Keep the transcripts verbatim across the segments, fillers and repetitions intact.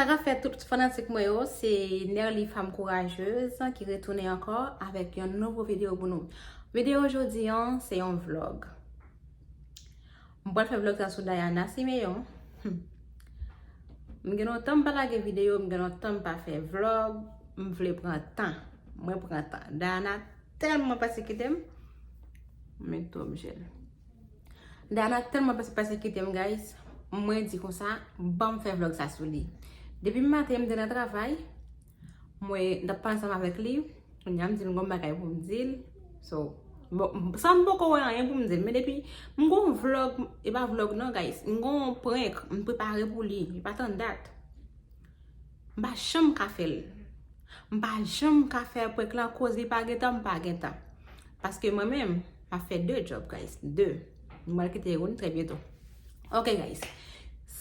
Sa k ap fèt tout fanatik mwen yo, se Nerly Fanm Kourajez ki retounen ankò avèk yon nouvo videyo pou nou. Videyo jodi an, se yon vlog. M pral fè vlog sa sou Diana Siméon. Hmm. M gen lontan m pa lage videyo, m gen lontan m pa fè vlog, m vle pran tan. Mwen pran tan. Diana tèlman pèsekite m. Mwen tou m jel. Diana tèlman pèse, pèsekite m, guys. Mwen di konsa, ban m fè vlog sa sou li. Depi maten, m te nan travay, mwen t ap pale ansanm avèk li. Kounye a, m di l m gon bagay pou m di l. So, bon, m- san m poko wè anyen pou m di l. Men depi m gon vlog, e pa vlog non, guys. M gon prank, m prepare pou li. E pa tann dat. M pa janm ka fè l. M pa janm ka fè prank lan koz li pa gen tan, m pa gen tan. Paske mwen menm, m ap fè de djòb, guys. De. M pral kite youn trè byento. Ok, guys.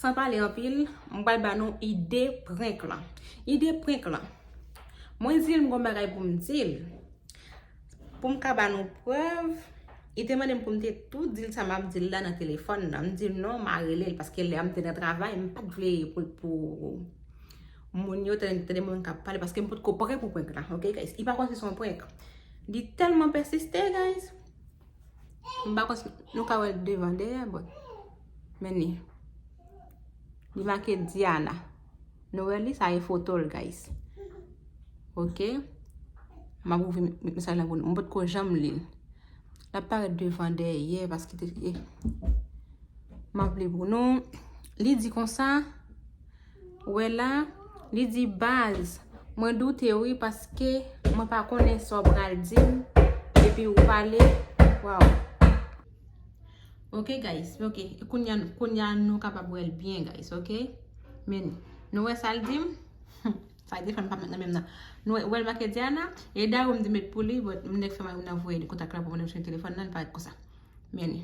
San pale anpil, m pral ba nou ide prank lan. Ide prank lan. Mwen di l m gon bagay pou m di l. Pou m ka ba nou prèv, li te mande m pou m te tou di l sa m ap di l la nan telefòn nan. M di l non, m a rele l, paske lè a m te nan travay, m pa t vle pou, pou moun yo tande, tande moun k ap pale, paske m potko prè pou prank la, ok, guys? Li pa konn si se yon prank. Li tèlman pèsiste, guys. M pa konn si nou ka wè l devan dèyè, but, men li. Li make Diana. Nou wè li, sa e foto l, guys. Ok. M ap ouvri mesaj la pou nou. M potko janm li l. L ap parèt devan dèyè, paske te, eh. M ap li pou nou. Li di konsa, wè la, li di, baz, mwen doute wi, paske mwen pa konnen sa w pral di m, epi ou pale, waw. Ok, guys, ok. Kounye a, kounye a nou kapab wè l byen, guys, ok? Men, nou wè sa l di m? Sa l defann pa met nan menm nan. Nou wè, wè l make Diana, e dayè m di met pou li, but m nèk fè mari m nan voye li kontak la pou mwen sou telefòn nan, li parèt konsa. Men,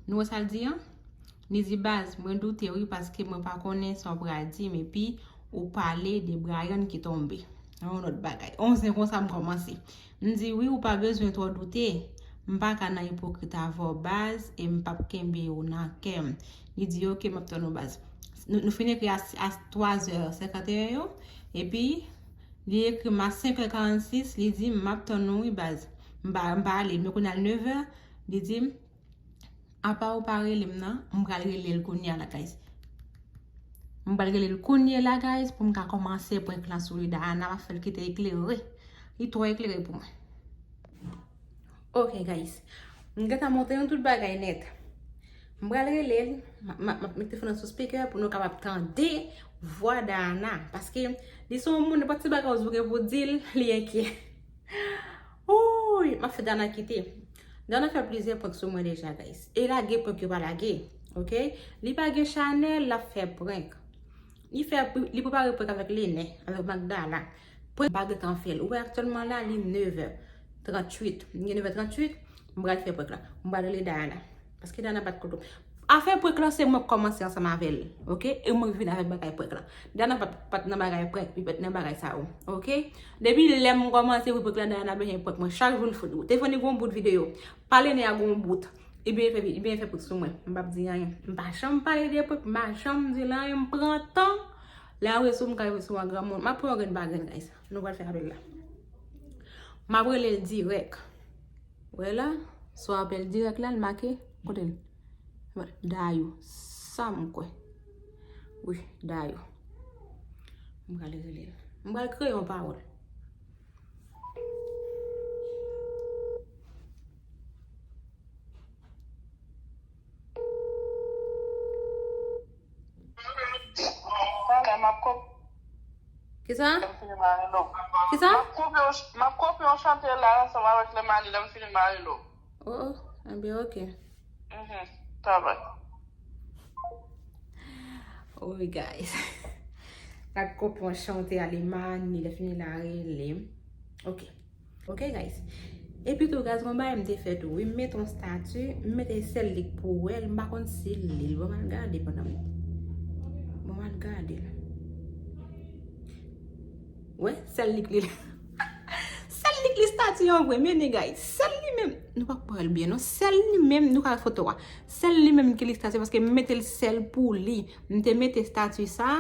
nou wè sa l di an? Li di, baz, mwen doute wi, paske mwen pa konnen sa w pral di m, epi ou pale de Brian ki tonbe. Yon lòt bagay. On zen konsa m kòmanse. M di, wi, ou pa bezwen twò doute. M pa ka nan ipokrit avè w, baz, e m p ap kenbe w nan kè m. Li di, ok, m ap tann ou, baz. Nou, nou fin ekri a, a twa zè senkanteyen yo, epi li ekri m a senk è karannsis, li di, m ap tann ou, wi, baz. M pa, m pa ale, men kounye a l nevè, li di m, apa ou pa rele m nan, m pral rele l kounye a la, guys. M pral rele l kounye la, guys, pou m ka kòmanse prank lan sou li. Diana, m ap fè l kite eklere. Li twò eklere pou mwen. Ok, guys. M gentan montre nou tout bagay nèt. M pral rele l. M ap, m ap, m ap mete telefòn nan sou speaker pou nou kapab tande vwa Diana. Paske li se yon moun, nenpòt ti bagay ou gen pou di l, li enkyè. Wouy, m ap fè Diana kite. Diana fè plizyè prank sou mwen deja, guys. E lage prank yo pa lage, ok? Li pa gen chanèl, l ap fè prank. Li fè, li prepare prank avèk Lenè, avèk Magdala. Prank pa gentan fè l. Ou wè aktyèlman la, li nevè tranntuit. Li gen nevè tranntuit, m pral fè prank la. M pral rele Diana. Paske Diana pa t kote. Afè prank lan, se mwen k kòmanse ansanm avè l, ok? E mwen k vin avèk bagay prank lan. Diana pa t, pa t nan bagay prank, li pa t nan bagay sa yo, ok? Depi lè m kòmanse wè prank lan, Diana bezwen prank mwen. Chak jou l fout. Telefòn li gon bout videyo. Pale nè a gon bout. Li byen fè, li byen fè prank sou mwen. M p ap di anyen. M pa janm pale de prank, m pa janm di l anyen, m pran tan. Lè a rive sou m, ka rive sou an granmoun. M ap pran yon grenn pa grenn, guys. Nou pral fè apèl la. M ap rele l dirèk. Wè la, sou apèl dirèk la, l make, kote l? Dayou, sa m kwè. Wi, Dayou. M pral rele l. M pral kreye yon pawòl. Talè, m ap kòp- Kisa? Kisa? M ap kopi yon ch-, m ap kopi yon chante la ansanm avèk Lè Mali, lè m fini m a rele w. Oh, oh, enben, ok. Mhm, travay. Wi, guys. L ap kopi yon chante a, Lè Mali, lè fini l a rele m. Ok. Ok, guys. Epi tou, guys, gon bagay m te fè tou. Wi, m mete yon stati, m mete sèl li k pou wè l, m pa konn si l li l. Bon, m al gade pandan m. Bon, m al gade l. Wè, sèl li k li l. Sèl li k li stati an vre, men, guys. Sèl li menm. Nou pa k wè l byen, non. Sèl li menm, nou ka wè foto a. Sèl li menm ki li stati, paske m mete l sèl pou li. M te mete stati sa.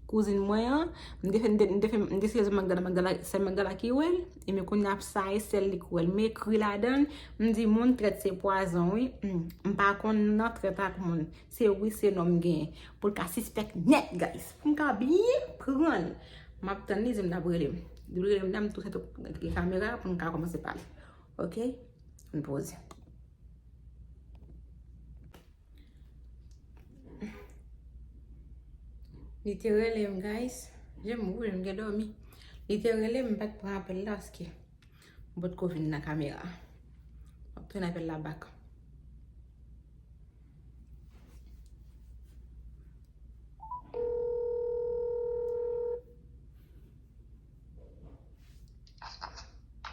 kouzin mwen an, m te fè, m te, m te fè, m te sezi magdala, magdala, sèl magdala ki wè l, e men kounye a sa e sèl li ki wè l. M ekri ladan l, m di moun trèt se pwazon wi. Hmm, m pa konn nan trèt ak moun. Se wi, se non m genyen. Pou l ka sispèk nèt, guys. Pou m ka byen pran l. M ap tann li, di m l ap rele m. Li rele m la, m tou sèt kamera pou m ka kòmanse pale. Ok? M poze. Li te rele m, guys. Je m woule, m gen dòmi. Li te rele m, m pa t pran apèl la, paske m potko vin nan kamera. M ap tounen apèl la back.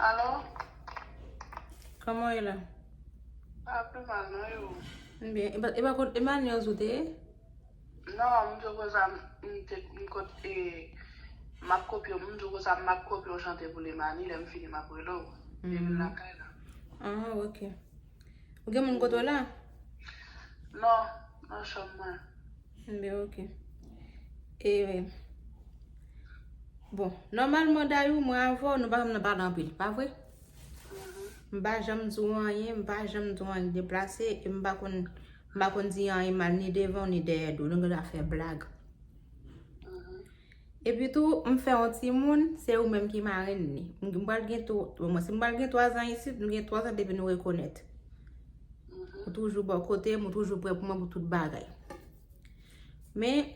Alo? Kòman w ye la? Pa pi mal, non, e ou? M byen. E pa, e pa kot Emmanuel ou te ye? Non, m di w konsa, m te, m kot, e, m ap kopye, m di w konsa, m ap kopye yon chante pou Lemani, lè m fini, m ap rele w. Depi m lakay la. Ah, ok. Ou gen moun kote w la? Non, nan chanm mwen. Enben, ok. E, bon, nòmalman, Dayou, mwen avè w, nou pa janm nan pale anpil, pa vre? M pa janm di w anyen, m pa janm di w anyen deplase, e m pa konn, m pa konn di anyen mal ni devan w, ni dèyè do w. Nou gen dwa fè blag. Epi tou, m fè yon timoun, se ou menm ki marenn li. M, m pral gen twa, bon, mwen, si m pral gen twa zan isit, m gen twa zan depi nou rekonèt. Ou toujou bò kote m, ou toujou prè pou mwen pou tout bagay. Men,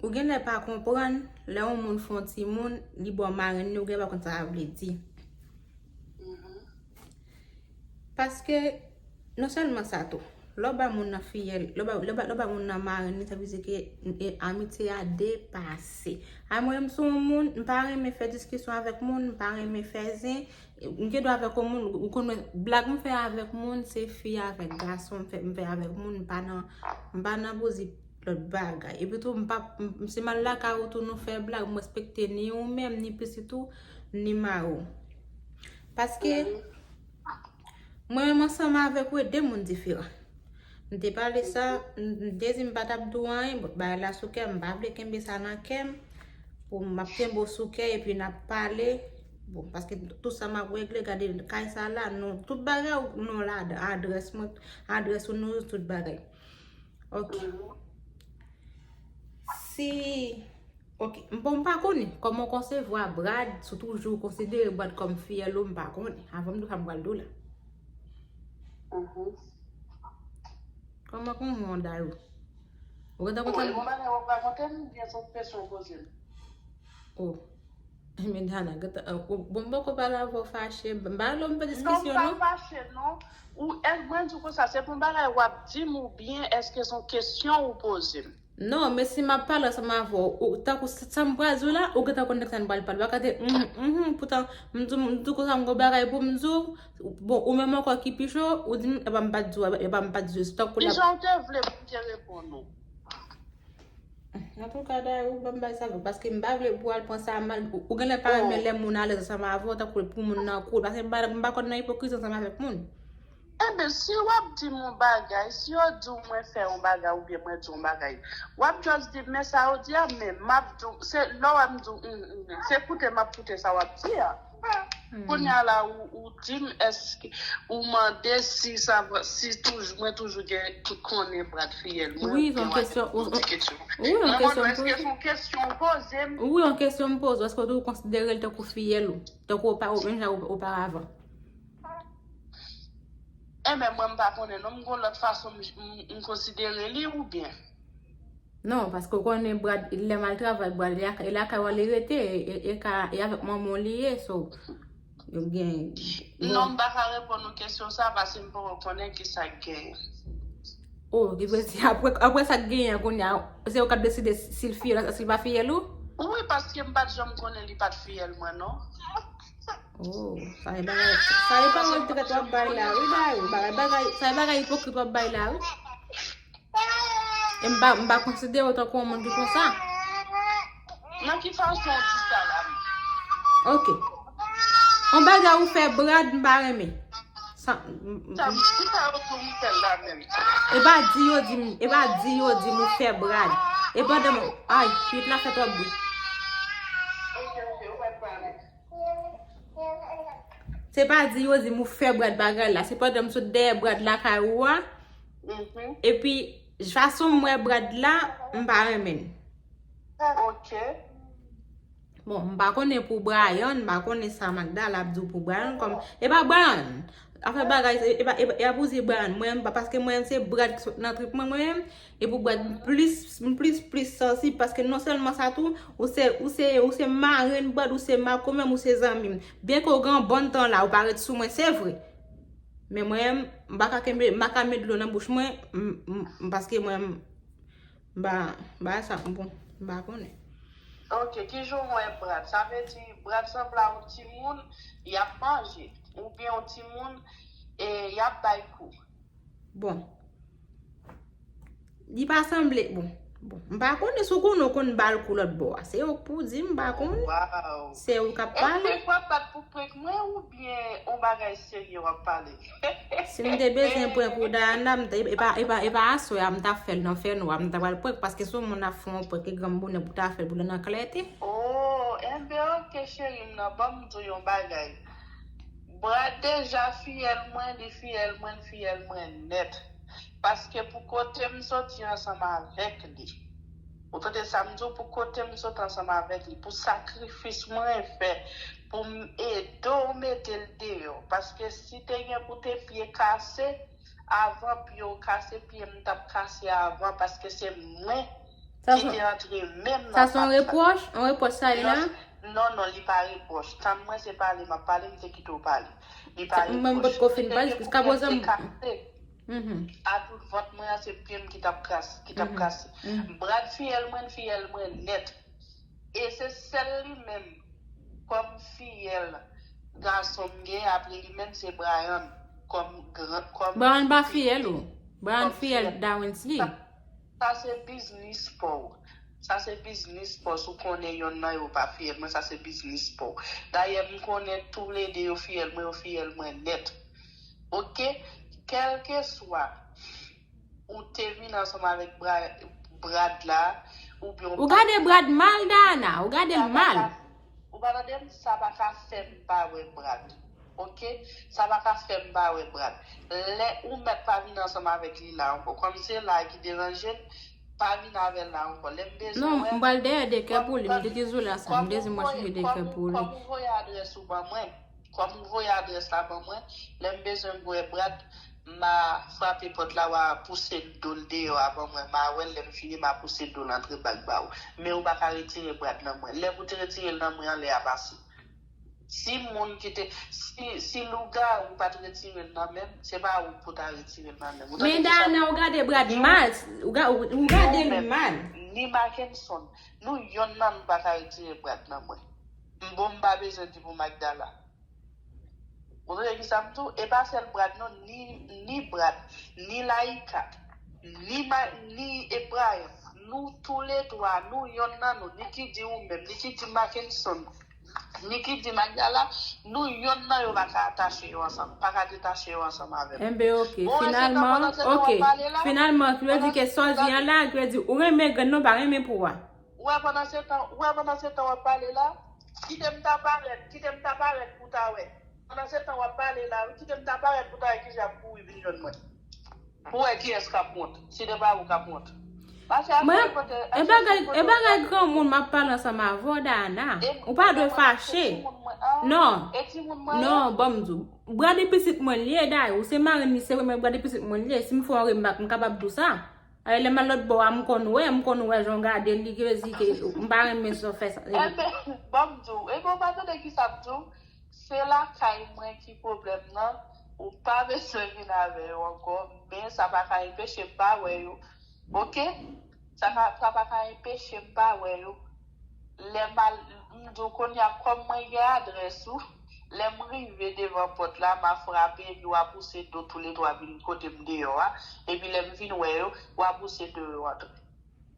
ou genlè pa konprann, lè yon moun fè yon timoun, li ba w marenn li, ou genlè pa konn sa sa vle di. Paske, non sèlman sa tou, lè w ba moun nan fiyèl, lè w ba, lè w ba, lè w ba moun nan marenn li, sa vle di ke, e, amitye a depase. A mwen menm, m se yon moun, m pa renmen fè diskisyon avèk moun, m pa renmen fè zen, m gen dwa avèk yon moun, ou konn wè, blag m fè avèk moun, se fi avèk gason, m fè, m fè avèk moun, m pa nan, m pa nan poze lòt bagay. Epi tou, m pa, m, m, si m al lakay ou tou, nou fè blag, m respekte ni ou menm, ni pitit ou, ni mari w. Paske, mwen menm ansanm avèk ou, e de moun diferan. M te pale sa, m, m te di m pa t ap di w anyen, bon, bagay la sou kè m, m pa vle kenbe sa nan kè m, pou m ap kenbe w sou kè, epi n ap pale, bon, paske tout sa m ap regle, gade kay sa la, non, tout bagay ou non ladan, adrès mwen, adrès ou non, tout bagay. Ok. Si, ok, bon, m pa konnen kòman w konsevwa Brad, si w toujou konsidere Brad kòm fiyèl ou, m pa konnen. Avan m di w sa m pral di w la. Kòman, kòman w Dayou? Ou gentan konn sa m... Bon, bagay w ap rakonte m, oubyen se yon kesyon w poze m? Oh. Men Dana, gentan, bon, m poko pale avè w fache. M pa lè m fè diskisyon, non. Non, m pa fache, non. Ou, e, mwen di w konsa, se pou yon bagay w ap di m oubyen èske se yon kesyon ou poze m? Non, men si m ap pale ansanm avè w, ou, tankou sa, sa m pral di w la, ou gentan konn nèg sa n pral pale. Ou pa ka di, mhm, mhm, poutan, m di, m di w konsa m gon bagay pou m di w, bon, ou menm ankò ki pi cho, ou di m, epa m pa t di w, epa m pa t di w, se tankou l ap... Kijan w te vle pou m te reponn ou? Antouka, Dayou, ban m bay sa, paske m pa vle pou w al pran sa mal. Ou, ou genlè pa renmen lè moun alèz ansanm avè w, tankou pou moun nan koul. Paske m pa, m pa konn nan ipokrizi ansanm avèk moun. Enben, si w ap di m yon bagay, si yo di w mwen fè yon bagay oubyen mwen di yon bagay, w ap just di m, men sa yo di a, men m ap di w, se lè w wè m di w, mm, mm, mm, se koute m ap koute sa w ap di a. Kounye a la, ou, ou di m, èske, ou mande si sa va, si toujou, mwen toujou gen, ki konnen Brad fiyèl mwen, wi, se yon kesyon, wi, se yon kesyon m poze. Mwen mande w, èske se yon kesyon w poze m? Wi, yon kesyon m poze w, èske w toujou konsidere l tankou fiyèl ou, tankou opa-, ou, menm jan ou, oparavan? Enben, mwen, m pa konnen, non, m gon lòt fason m, m, m konsidere li, oubyen? Non, paske w konnen Brad, lè m al travay, Brad, e lakay, e lakay w li rete, e, e, e ka, e avèk manman w li ye, so, yo gen, bon. Non, m pa ka reponn ou kesyon sa, paske m poko konnen ki sa k genyen. Oh, ki vle di, apre, apre sa k genyen an, kounye a, se ou k ap deside si l fiyèl, si l pa fiyèl ou? Wi, paske m pa t janm konnen li pa t fiyèl mwen, non. Oh, sa e bagay, sa e pawòl trèt w ap bay la, wi, Dayou. Bagay, bagay, sa e bagay ipokrit w ap bay la, wi. E m pa, m pa konsidere w tankou yon moun ki konsa. Nan ki fason w di sa la menm? Ok. Yon bagay ou fè Brad, m pa renmen. Sa, m, m, sa, m, ki sa yo di w m fè la menm? E pa di yo di m, e pa di yo di m ou fè Brad. E pandan m, ay, fiyèt la fè twòp bri. Se pa di yo di m ou fè Brad bagay la. Se pandan m sot dèyè Brad lakay ou a. Epi, fason m wè Brad la, m pa renmen l. Ok. Bon, m pa konnen pou Brian, m pa konnen sa Magdala ap di w pou Brian. Kòm, e pa Brian. Afè bagay, e pa, e pa, e pa pou di Brian. Mwen, paske mwen, se Brad ki sot nan trip mwen, mwen. E pou Brad, m plis, m plis, plis sansib, paske non sèlman sa tou, ou se, ou se, ou se marenn Brad, ou se makomè m, ou se zanmi m. Byenke w gen yon bòn tan la, ou pa ret sou mwen, se vre. Men mwen, m pa ka kenbe, m pa ka met dlo nan bouch mwen, m, m, m, paske mwen, m, m pa, m pa sa, bon, m pa konnen. Ok, ki jan w wè Brad? Sa vle di, Brad sanble a yon timoun, y ap manje. Oubyen yon timoun, e y ap bay kou. Bon. Li pa sanble, bon. Bon, m pa konnen si w konnen w konn ba l kou lòt bò a. Se ou k pou di m, m pa konnen. Wow. Se ou k ap pale. Prank w ap bat pou prank mwen oubyen yon bagay serye w ap pale? Si m te bezwen prank ou Dayana, m te, e pa, e pa, e pa aswè a m t ap fè l nan fènwa, m ta pral prank, paske si yon moun ap fè yon prank, e granm bonè pou ta fè l pou l nan klète. Oh, enben ok cheri m nan, ban m di w yon bagay. Brad deja fiyèl mwen, li fiyèl mwen, li fiyèl mwen nèt. Paske pou kote m soti ansanm avèk li. Ou tande sa m di w, pou kote m soti ansanm avèk li, pou sakrifis mwen fè, pou m ede w mete l deyò. Paske si te gen pou te pye kase, avan pye w kase, pye m t ap kase avan, paske se mwen ki te antre men m nan pap sa. Sa se yon repwòch? Yon repwòch sa ye la? Non, non, non, li pa repwòch. Tann mwen se pale m ap pale, m te kite w pale. Li pa repwòch. Mwen m potko fin pale, jiska prezan m. A tout vant mwen an, se pye m ki t ap kras, ki t ap kase. Brad fiyèl mwen, fiyèl mwen nèt. E se sèl li menm kòm fiyèl gason m gen, apre li menm se Brian kòm gran, kòm Brian pa fiyèl ou? Brian fiyèl Dawensley. Sa se biznis pa w. Sa se biznis pa w. Si w konnen yonn nan yo pa fiyèl mwen, sa se biznis pa w. Dayè, m konnen toulede yo fiyèl mwen, yo fiyèl mwen nèt. Ok? Kèlkeswa ou te vin ansanm avèk Brad la, oubyen ou pa. Ou gade Brad mal, Dayana. Ou gade l mal. Ou pa tande m, sa pa ka fè m pa wè Brad. Ok? Sa pa ka fè m pa wè Brad. Lè ou mèt pa vin ansanm avèk li la ankò. Kòm se la ki deranje l, pa vin avè l la ankò. Lè m bezwen wè. Non, m pral dèyè de kè pou li. M te di Zola sa. M te di mwen cheri de kè pou li. Kòm ou voye adrès ou ban mwen. Kòm ou voye adrès la ban mwen, lè m bezwen wè Brad, m a frape pòt la, w a pouse do l deyò a ban mwen, m a wè l, lè m fini, m a pouse do l antre bak ba ou. Men ou pa ka retire Brad nan mwen. Lè pou te retire l nan mwen an, lè a pase. Si moun ki te, si, si lougawou pa t retire l nan men m, se pa ou pou ta retire l nan men m. Ou tande kisa m di w? Men Dayana, ou gade Brad mal, ou ga-, ou, ou gade l mal. Ni Mackenson, nou yonn nan nou pa ka retire Brad nan mwen. M bon, m pa bezwen di pou Magdala. Ou tande kisa m di w? E pa sèl Brad non, ni, ni Brad, ni Laïka, ni, ni Ebrahim. Nou toulètwa, nou yonn nan nou, ni ki di ou menm, ni ki di Mackenson, ni ki di Magdala, nou yonn nan yo pa ka atache yo ansanm, pa ka detache yo ansanm avè m. Enben ok, finalman, ok, finalman, ki vle di ke sa w di an la, ki vle di ou renmen grann nan, ou pa renmen pou a. Ou wè pandan se tan, ou wè pandan se tan w ap pale la, kite m ta parèt, kite m ta parèt pou w ta wè. Pandan se tan w ap pale la wi, kite m ta parèt pou w ta wè kijan ap kouri vin jwenn mwen. Pou w wè kiyès k ap wont, si de pa ou k ap wont. Pase a fè pote. Mwen, e bagay, e bagay granmoun m ap pale ansanm avè w, Dayana. Ou pa dwe fache. Non. Non, ban m di w. Brad e pitit mwen l ye, dayè. Ou se marenn li, se vre, men Brad e pitit mwen l ye. Si m fè yon remak, m kapab di w sa. Ay, lè m al lòt bò a, m konn wè, m konn wè jan w gade l, li vle di ke m pa renmen sa w fè sa. Enben, ban m di w, enben, ou pa tande kisa m di w? Se lakay mwen ki pwoblèm nan, ou pa bezwen vin avè yo ankò, men sa pa ka enpeche m pa wè yo. Ok? Sa pa, sa pa ka enpeche m pa wè yo. Lè m al, m di w kounye a, kòm mwen gen adrès ou, lè m rive devan pòt la, m a frape, epi w a pouse do toulètwa vin kote m deyò a, epi lè m vin wè yo, w a pouse do yo antre.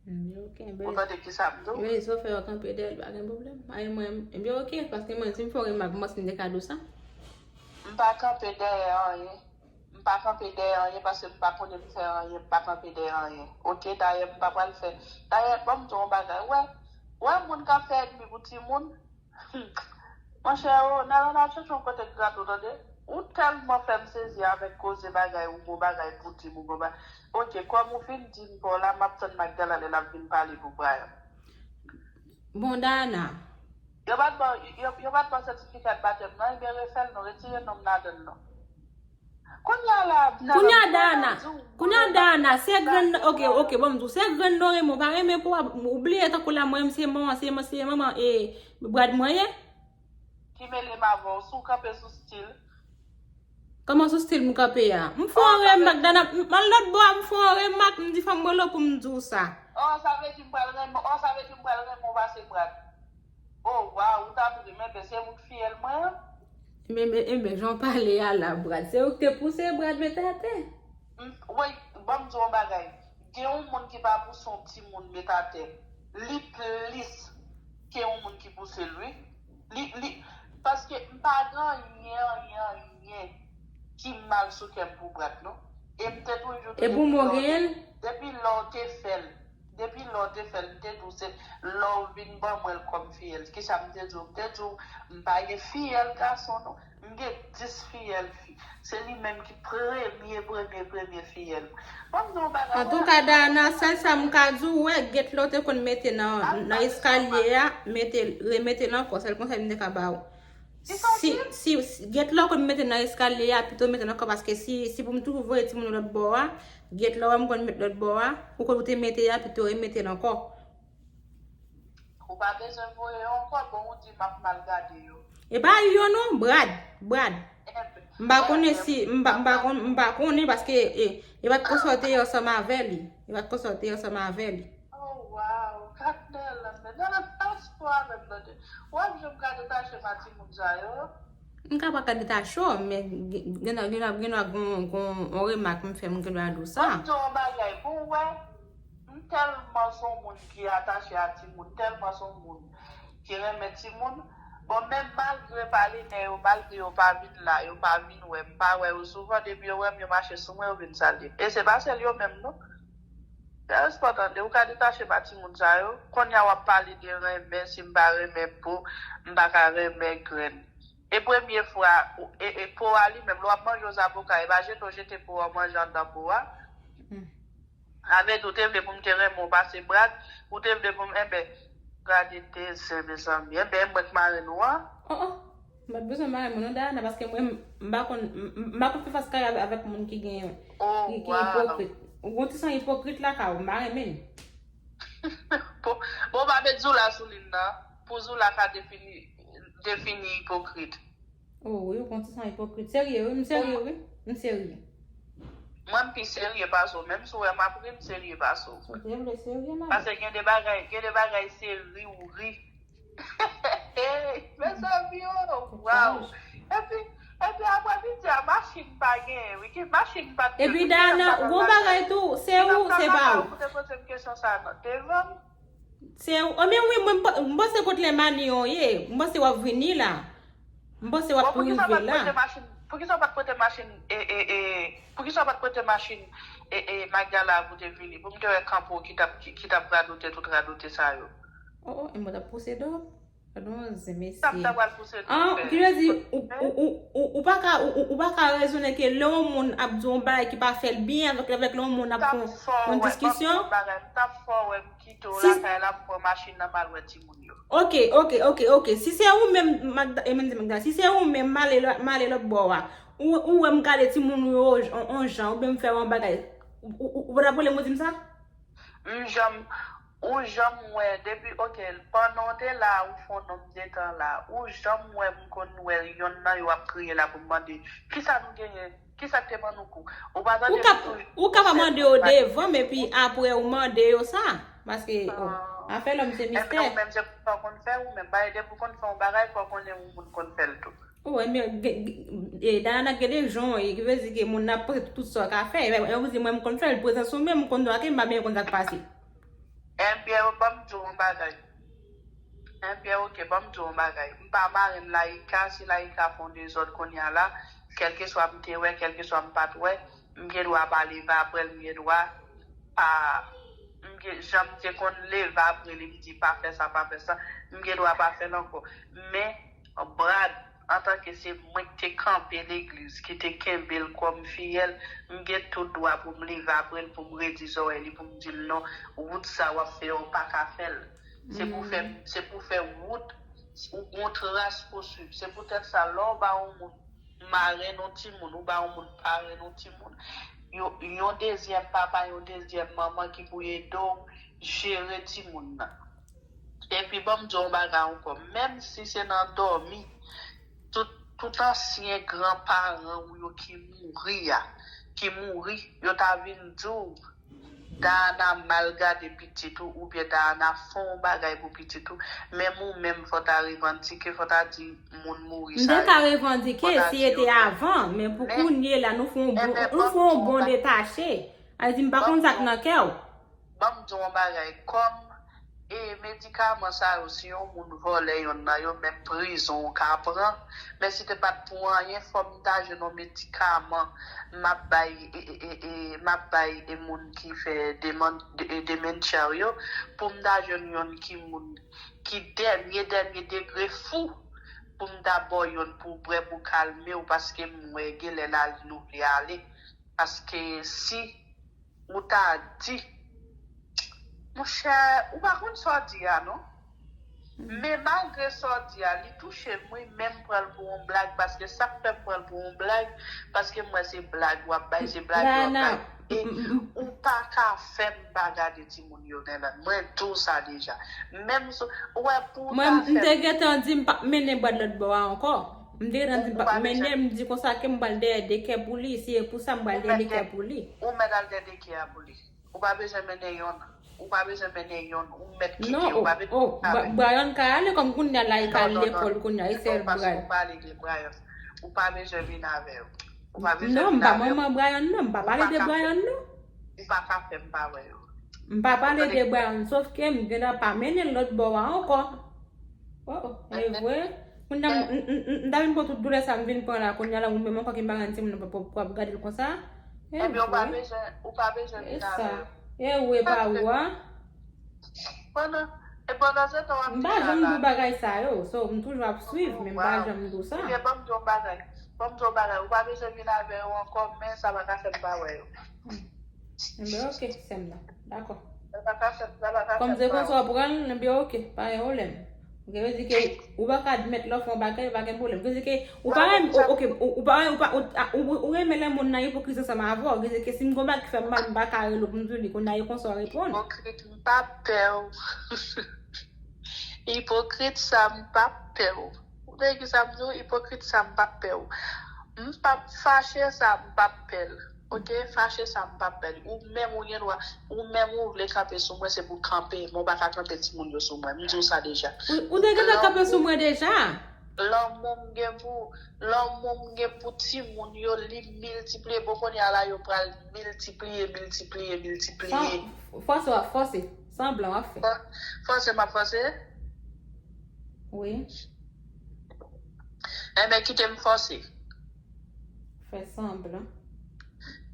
Ou tande kisa m di w? Wi, si w fè yo kanpe dèyè l, pa gen pwoblèm. Ay, mwen, ebyen, ok, paske mwen, si m fè w remak, m panse m te ka di w sa. M pa kanpe dèyè anyen. M pa kanpe dèyè anyen paske m pa konnen m fè anyen, m pa kanpe dèyè anyen. Ok, dayè m pa pral fè. Dayè, ban m di w yon bagay. Wè, wè moun k ap fè ènmi pou timoun, Monchè, o, Nalana, chèche yon kote k grate w, tande. Ou tèlman fè m sezi avèk koze bagay, ou gon bagay pou di m, ou gon bagay. Ok, kòm ou fin di m pa w la, m ap tann Magdala lè l ap vin pale pou Brian. Bon, Dana. Yo pa t ban, yo, yo pa t ban sètifika batèm nan, ebyen refè l non, retire non m ladan l non. Kounye a la, Kounye a Dana, kounye a Dana, se grann, ok, ok, bon, m di w, se grann Doremon pa renmen pou w bliye tankou la, mwen, se manman, se, se manman, e, Brad mwen ye. Ki mele m avè w, si w kanpe sou stil. Kòman sou stil m kanpe a? M fè yon remak, Dana, m al lòt bò a, m fè yon remak, m di fò m rele w pou m di w sa. Oh, sa vle di m pral renmen, oh, sa vle di m pral renmen w pase Brad. Oh, waw, ou ta vle, men se ou k fiyèl mwen an? Enben, enben, jan w pale a la, Brad. Se ou k te pouse Brad mete atè. Wi, ban m di w yon bagay. Gen yon moun ki pa pouse yon timoun met atè. Li plis ke yon moun ki pouse l, wi. Li, li, paske m pa gen anyen, anyen, anyen ki mal sou kè m pou Brad, non. E m te toujou di depi lè w te fè l. Depi lè w te fè l, m te di w se lè w vin ban mwen l kòm fiyèl. Kisa m te di w? M te di w m pa gen fiyèl gason non. M gen dis fiyèl fi. Se li menm ki premye, premye, premye fiyèl mwen. Ban m di w yon bagay. Antouka, Dana, sèl sa m ka di w, wè, get lè w te konn mete nan, nan eskalye a, mete, remete l ankò. Sèl konsèy m te ka ba w. Si, si, si, get lè w konn mete nan eskalye a, pito mete l ankò, paske si, si pou m toujou voye timoun lòt bò a, get lè w wè m konn met lòt bò a, ou konn ou te mete a, pito remete l ankò. Ou pa bezwen voye yo ankò, bon, ou di m ap mal gade yo. E pa yo non, Brad, Brad. M pa konnen si, m pa, m pa, m pa konnen paske e, e pa t konsòlte yo ansanm avè li. E pa t konsòlte yo ansanm avè li. Oh, wow. Gad Nèlanda. Nèlanda, pa spo avè m tande. W ap janm ka detache m a timoun sa yo. M ka pa ka detache w, men gen gen gen gen gen yon remak m fè m gen dwa di w sa. Ban m di w yon bagay, pou w wè, m tèlman se yon moun ki atache a timoun, tèlman se yon moun ki renmen timoun. Bon, menm malgre pa li, men yo, malgre yo pa vin la, yo pa vin wè m, m pa wè yo souvan, depi yo wè m, yo mache sou mwen, yo vin salye m. E se pa sèl yo menm, non. Respè tande, ou ka detache pa timoun sa yo. Kounye a w ap pale de renmen, si m pa renmen po, m pa ka renmen grenn. E premye fwa, e, e po a li menm, lè w ap manje yon zaboka, e pa jete w jete po a w manje anndan po a. Avèdi, ou te vle pou m te renmen w pase Brad, ou te vle pou m, enben, gade de zen, mezanmi. Enben, e mwen k marenn ou an. Oh, oh. M pa t bezwen mare moun non, Dayana, paske mwen, m pa konn, m pa konn fè fas kare avèk moun ki gen, ki ipokrit. Ou gon ti san ipokrit lakay ou, m pa renmen l. Bon, bon, pa met Zoula sou liy nan. Pou Zoula ka defini, defini ipokrit. Oh, wi, ou gon ti san ipokrit. Serye, wi, m serye, wi. M serye. Mwen, m pi serye pase w. Menm si w wè m ap ri, m serye pase w. Ou te vle serye, madanm. Paske gen de bagay, gen de bagay se ri ou ri. Mezanmi o, waw. Epi, epi aprè midi a, machin pa genyen, wi. Ki machin pa t genyen. Epi Dayana, gon bagay tou, se ou, se pa ou. Ou te poze m kesyon sa nan devan m. Se ou, anben wi, mwen, m panse kot lè mani an ye, m panse w ap vini la. M panse w ap rive la. Poukisa w pa t prete machin, e, e, e, poukisa w pa t prete machin, e, e, Magdala a pou te vini, pou m te wè kanpe w ki t ap, ki, ki t ap radote tout radote sa yo? Oh, oh, e mwen t ap pouse do. Gade yon zen, mesye. Sa m ta pral pouse do fè. Ki vle di, ou, ou, ou, ou, ou pa ka, ou, ou, ou pa ka rezonnen ke lè yon moun ap di yon bagay ki pa fè l byen avèk, avèk lè yon moun ap fè yon diskisyon. M t ap fè w wè m kite w lakay la, m pran machin nan, m al wè timoun yo. Ok, ok, ok, ok. Si se ou menm, Magda, e menm di Magda, si se ou menm, m ale lò, m ale lòt bò a, ou, ou wè m gade timoun yo on, on jan, oubyen m fè yon bagay, ou, ou, ou, ou pa t ap rele m pou di m sa? M janm, ou janm wè, depi, ok, pandan w te la, ou fè yon nonb de tan la, ou janm wè m konn wè yonn nan yo ap kriye la pou m mande, kisa nou genyen? Kisa k te ban nou kou? Ou pa tande nou toujou. Ou ka pa mande yo devan m epi apre ou mande yo sa. Paske, oh, afè lòm se mistè. Enben ou menm se konsa w konn fè ou menm. Paske depi w konn fè yon bagay, fò w konnen yon moun konn fè l tou. Oh, enben, Dayana gen de jan w ye, ki vle di ke moun nan ap pote tout sa w ka fè. Enben, ou di mwen m konn fè l, prezans ou menm, m konn dwa ke m pa byen konn sa k pase. Enben, ban m di w yon bagay. Enben, ok, ban m di w yon bagay. M pa marenn Laïka, si Laïka fè yon dezòd kounye a la, kèlkeswa m te wè, kèlkeswa m pa t wè, m gen dwa pa leve apre l, m gen dwa pa, m gen, jan m te konn leve apre li, m di pa fè sa, pa fè sa, m gen dwa pa fè l ankò. Men, Brad, antanke se mwen ki te kanpe legliz, ki te kenbe l kòm fiyèl, m gen tout dwa pou m leve apre l, pou m redi zòrèy li, pou m di l non, wout sa w ap fè a, w pa ka fè l. Se pou fè, se pou fè wout, ou gon tras pou swiv. Se poutèt sa, lè w ba yon moun marenn yon timoun, ou ba yon moun parenn yon timoun, yon, yon dezyèm papa, yon dezyèm manman ki pou ede w jere timoun nan. Epi ban m di w yon bagay ankò, menm si se nan dòmi, tout, tout ansyen granparan ou yo ki mouri a, ki mouri, yo ta vin di w, Dayana mal gade pitit ou, oubyen Dayana fè yon bagay pou pitit ou, menm ou menm fò ta revandike, fò ta di moun mouri sa yo. M te ka revandike si e te avan, men pou kounye la, nou fè yon bon, nou fè yon bon detache. A di, m pa konn sa k nan kè w. Ban m di w yon bagay, kòm e medikaman sa yo, si yon moun vòlè yonn nan yo, menm prizon ou ka pran. Men si te pa t pou anyen, fò m ta jwenn yon medikaman m ap bay, e, e, e, e, m ap bay e moun ki fè deman-, de, e, dementia yo, pou m ta jwenn yonn ki moun ki dènye, dènye degre fou, pou m ta ba w yonn pou w bwè, pou w kalme w, paske m wè genlè la li nou vle ale. Paske si ou ta di, monchè, ou pa konn sa w di a, non. Men malgre sa w di a, li touche m, wi, men m pran l pou yon blag, paske sa k fè m pran l pou yon blag, paske m wè se blag w ap bay, se blag yo ap bay. E ou pa ka fè m pa gade timoun yo, Nèlande. Mwen di w sa deja. Menm si, ou wè, pou ou ta fè m. Mwen, m te gentan di m p ap mennen Brad lòt bò a ankò. M te gentan di m p ap mennen, m di konsa ke m pral dèyè de kè pou li, si e pou sa m pral dèyè de kè pou li. Ou mèt al dèyè de kè a pou li. Ou pa bezwen mennen yonn. Ou pa bezwen mennen yonn. Ou mèt kite. Non, ou pa bezwen. Brian ka ale kòm kounye a la, li ka al lekòl kounye a, e sèl Brian. Ou pa bezwen vin avè yo. Ou pa bezwen vin avè yo. Non, m pa manman Brian, non. M pa pale de Brian, non. Ou pa ka fè m pa wè yo. M pa pale de Brian, sof ke m gentan pa mennen l lòt bò a ankò. Oh, oh, e vre. Kounye a, m, m, m, m ta vin pran tout doulè sa m vin pran la, kounye a la, ou menm ankò ki pa rann timoun nan pou, pou ap gade l konsa. E vre. Ou pa bezwen, ou pa bezwen vin avè yo. E vre, pa ou a. Pandan, e pandan se tan w ap di sa la. M pa janm di w bagay sa yo, so, m toujou ap swiv, men m pa janm di w sa. Ebyen, ban m di w yon bagay. Ban m di w yon bagay. Ou pa bezwen vin avè yo ankò, men sa pa ka fè m pa wè yo. Enben, oke, sè m nan. Dakò. Kòm se konsa w pran l, enben, oke, pa gen pwoblèm. Oke, vle di ke ou pa ka admèt lè w fè yon bagay, pa gen pwoblèm. Vle di ke ou pa renmen, oke, ou pa, ou pa, ou renmen lè moun nan ipokrit ansanm avè w. Vle di ke si m gon bagay ki fè m mal, m pa ka rele w pou m di w li, kounye a e konsa w reponn. Ipokrit, m pa pè w. Ipokrit sa, m pa pè w. Ou tande ki sa m di w? Ipokrit sa, m p ap pè w. M p ap fache sa, m p ap pè l. Oke? Fache sa, m p ap pè l. Ou menm, ou gen dwa, ou menm, ou vle kanpe sou mwen, se pou w kanpe. Men w pa ka kanpe timoun yo sou mwen. M di w sa deja. Ou, ou te gentan kanpe sou mwen deja? Lanmou m gen pou, lanmou m gen pou timoun yo, li miltipliye. Bon, kounye a la, yo pral miltipliye, miltipliye, miltipliye. Fòse w ap fòse. Sanblan w ap fè. Fò-, fòse m ap fòse? Wi. Enben, kite m fòse. Fè sanblan.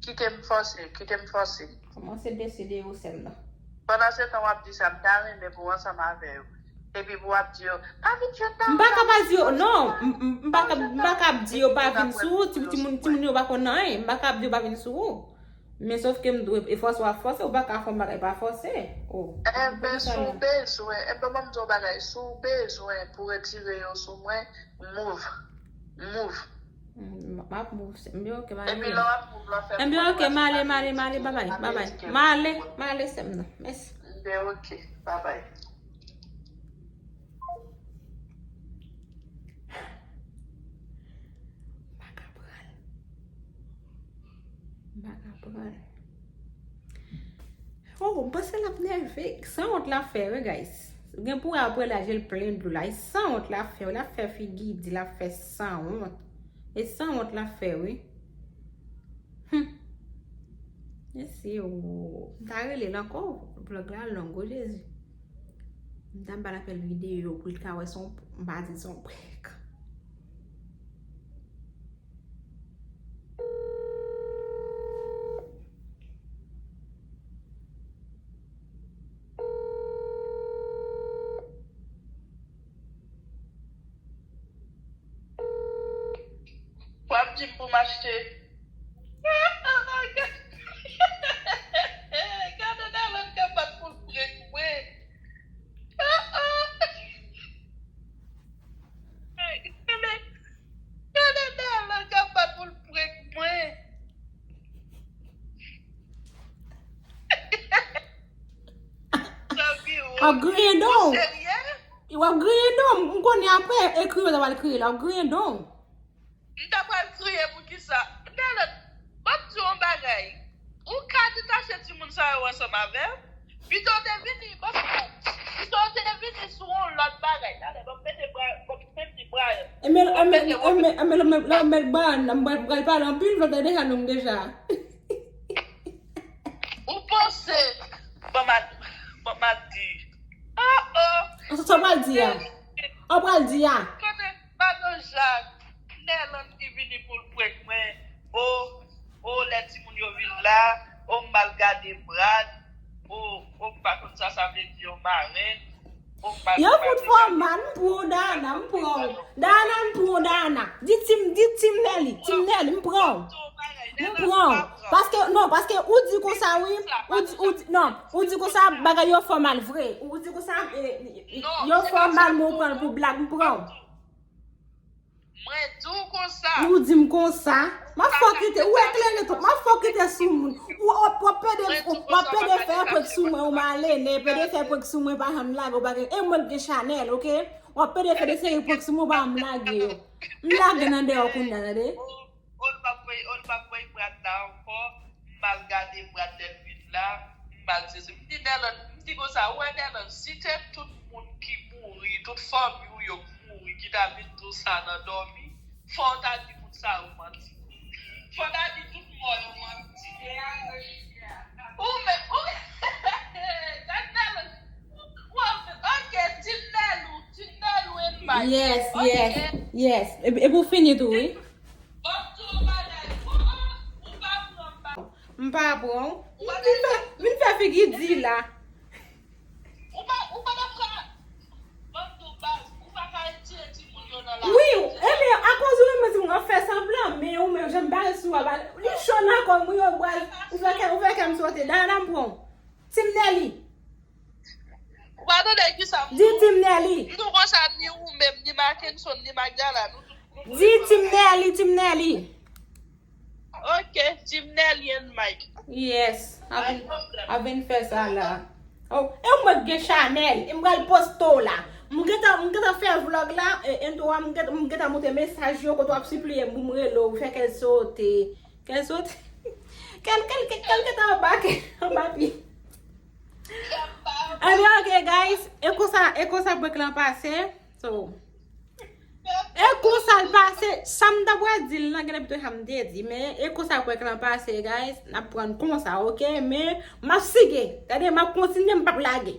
Kite m fòse, kite m fòse. Kòmanse deside yo sèl la. Pandan se tan w ap di sa, m ta renmen pou w ansanm avè yo. Epi pou w ap di yo, pa vin jwenn nan. M pa ka pa di yo, non. M, m, m pa ka, m pa ka ap di yo pa vin sou ou, ti, timoun, timoun yo pa konn anyen. M pa ka ap di yo pa vin sou ou. Men sòf ke m dwe, e fòse w ap fòse, ou pa ka fè yon bagay pa fòse. Oh. Enben, si w bezwen, enben, ban m di w yon bagay, si w bezwen pou retire yo sou mwen, move. Move. M, m ap move, sè m. Enben, oke, m ale. Epi lè w ap move, lè w fè. Enben, oke, m ale, m ale, m ale, babay, babay. M ale, m ale, sè m nan. Mèsi. Enben, oke, babay. M pa ka pran l. M pa ka pran l. Oh, m panse l ap nève. Sanwont l ap fè, wi, guys. Gen pou wè apre la, je l plen dlo la. E sanwont l ap fè, wi, l ap fè figi di, l ap fè sanwont. E sanwont l ap fè, wi. Hum. Mèsi, oh. M ta rele l ankò. Vlòg la long, oh, Jezi. M ta ba l apèl videyo pou l ka wè se yon, m pa di se yon prank. Di m pou m achte. Gade Darlan k ap bat pou l prank mwen. Gade Darlan k ap bat pou l prank mwen. W ap griyen don. W ap griyen don. M konnen apre ekri yo ta pral kriye la. W ap griyen don. M ta pral kriye poukisa? Darlan, ban m di w yon bagay. Ou ka detache timoun sa yo ansanm avè m. Pito w te vini, ban m di w. Pito w te vini sou yon lòt bagay. Talè, ban m mete bra, ban m mete bra. Enben, enben, enben, enben, lè w met bra, m pral pale anpil, vlòg la deja long deja. Ou panse, ban m al, ban m al di. Oh, oh. Sa w pral di a? Sa w pral di a? Kote Madan Jak, Nèland ki vini pou l prank mwen. O, o, lè timoun yo vin la, o, m al gade Brad, o, o, m pa konn sa sa vle di yon marenn, o, m al Yo fout fò mal, m pran w, Dana, m pran w. Dana, m pran w, Dana. Di Tim, di Tim Nelly, Tim Nelly, m pran w. M pran w. Paske, non, paske ou di konsa, wi. Ou di, ou di, non, ou di konsa, bagay yo fò mal vre. Ou di konsa, eh, yo fò mal, men ou pran l pou blag, m pran w. Mwen di w konsa. Ou di m konsa. M ap fè w kite, ou eklere twòp. M ap fè w kite sou moun. Ou, w ap, w ap pede, w ap pede fè prank sou mwen, ou malene, pede fè prank sou mwen, pa janm lage, ou pa gen, e mwen k gen chanèl, oke? W ap pede fè de seri prank sou mwen, ou pa janm lage yo. M lage nan deyò kounye a, tande? O, o, l p ap voye, o, l p ap voye Brad la ankò. M al gade Brad lè l vin la. M al sezi. M di Nèland, m di konsa, ou wè Nèland, si te tout moun ki mouri, tout fanmi w yo k mouri, ki ta vin di w sa nan dòmi, fò w ta di moun sa yo manti. Fò w ta di tout mò yo manti. Ou menm, ou, gad Nèland, ou, ou, ok, Tim Nelou, Tim Nelou and Mike. Yes, yes, yes. E, e pou fini tou, wi. M pa pran w. Vin fè, vin fè figi di la. Wi, ebyen, akoz ou renmen di mwen fè sanblan, men ou menm, jan m bare sou a, li cho nan kò m, wi, yo bwal, ou fè kè, ou fè kè m sote. Dana, m pran w. Tim Nelly. Ou pa tande kisa m di? Di Tim Nelly. M di w konsa, ni ou menm, ni Mackenson, ni Magdala, nou tout. Di Tim Nelly, Tim Nelly. Ok, Tim Nelly and Mike. Yes, a vin, a vin fè sa la. Oh, e mwen k gen chanèl, e m pral poste w la. M gentan, m gentan fè vlòg la, e, entwo a, m gentan, m gentan monte mesaj yo kote w ap sipliye m pou m rele w, fè kè l sote. Kè l sote. Kè l, kè l, kè l, kè l gentan anba, kè l anba pye. Ebyen, ok, guys, e konsa, e konsa prank lan pase. So, e konsa l pase, sa m ta pral di l lan, genlè pito sa m te di, men e konsa prank lan pase, guys, n ap pran l konsa, ok? Men, m ap sige, tande, m ap kontinye, m p ap lage.